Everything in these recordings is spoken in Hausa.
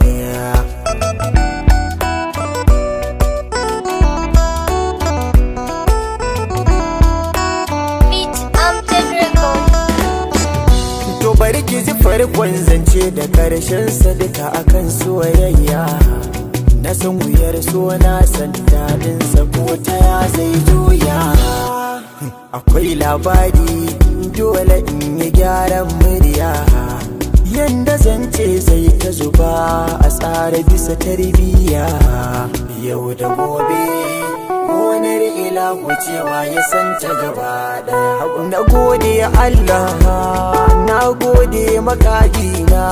Yeah. Beat Amjad Record. To bari ki ji farkon zance da karshen sa duka akan soyayya. Na san wuyar so, na san daɗin sa, ko ta ya zai juya. Akwai labari, dole in yi gyaran murya. Yanda zance zai ta zuba a tsara bisa tarbiyya. Yau da gobe gonar ila wucewa ya santa gaba daya. Na gode Allah, na gode makagina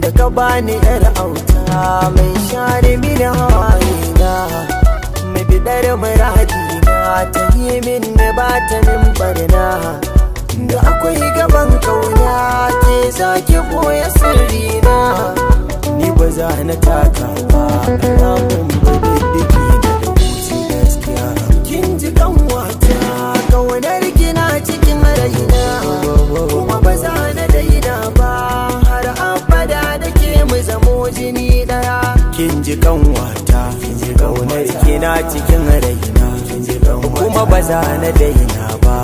da ka bani yar auta mai share mini hawayena, mai bidar muradina, ta yi min ba ta min barna. Da akwai gaban kauna, ke zaki boye sirrina, ni ba za na taka ba ramin ba diddigi da wuce gaskiya. Kin ji kanwata, kaunar kina cikin raina, kuma ba za na daina ba har abada, da ke mu zamo jini daya. Kin ji kanwata, kaunar kina cikin raina, kuma ba za na daina ba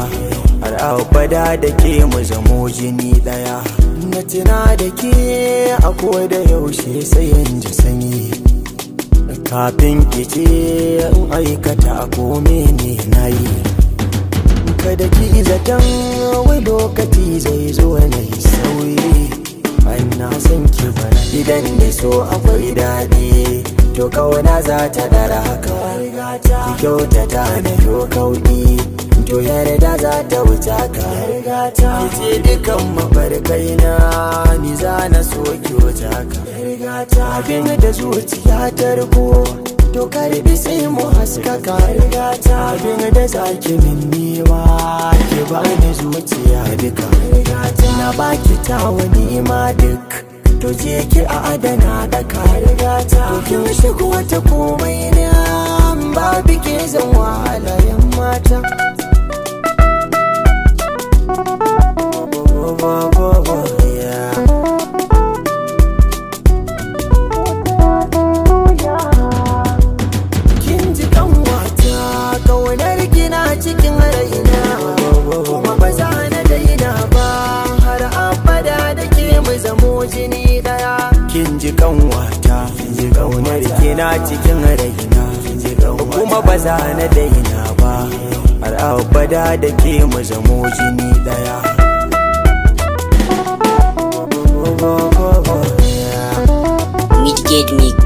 har abada, da ke mu zamo jini daya. Na tuna da ke a da yaushe sai in ji sanyi. Kafin ki ce in aikata ko mene na yi, kada ki zaton wai lokaci zai zo na yi sauyi. Ai na san ki bana, idan da so akwai daɗi, to kauna za ta dara haka. Ki kyautata na yo kauɗi, to yarda za ta wuce ka. Ki ce dukan mafarkai na, ni za na so ki wuce ka. Abin da zuciya ta riko, to karbi sai mu haskaka. Abin da zaki min nema, ki bani zuciya duka. Na baki ta wani ma duk, to je ki a adana daka. To kin shigo ta komai na, babu ke zan wahala yan mata. Yeah. Kin ji kanwata, kaunar kina cikin raina, kuma ba za na daina ba har abada, da ke mu zamo jini daya. Kin ji kanwata, kaunar kina cikin raina, kuma ba za na daina ba har abada, da ke mu zamo jini daya. Midgate Mix.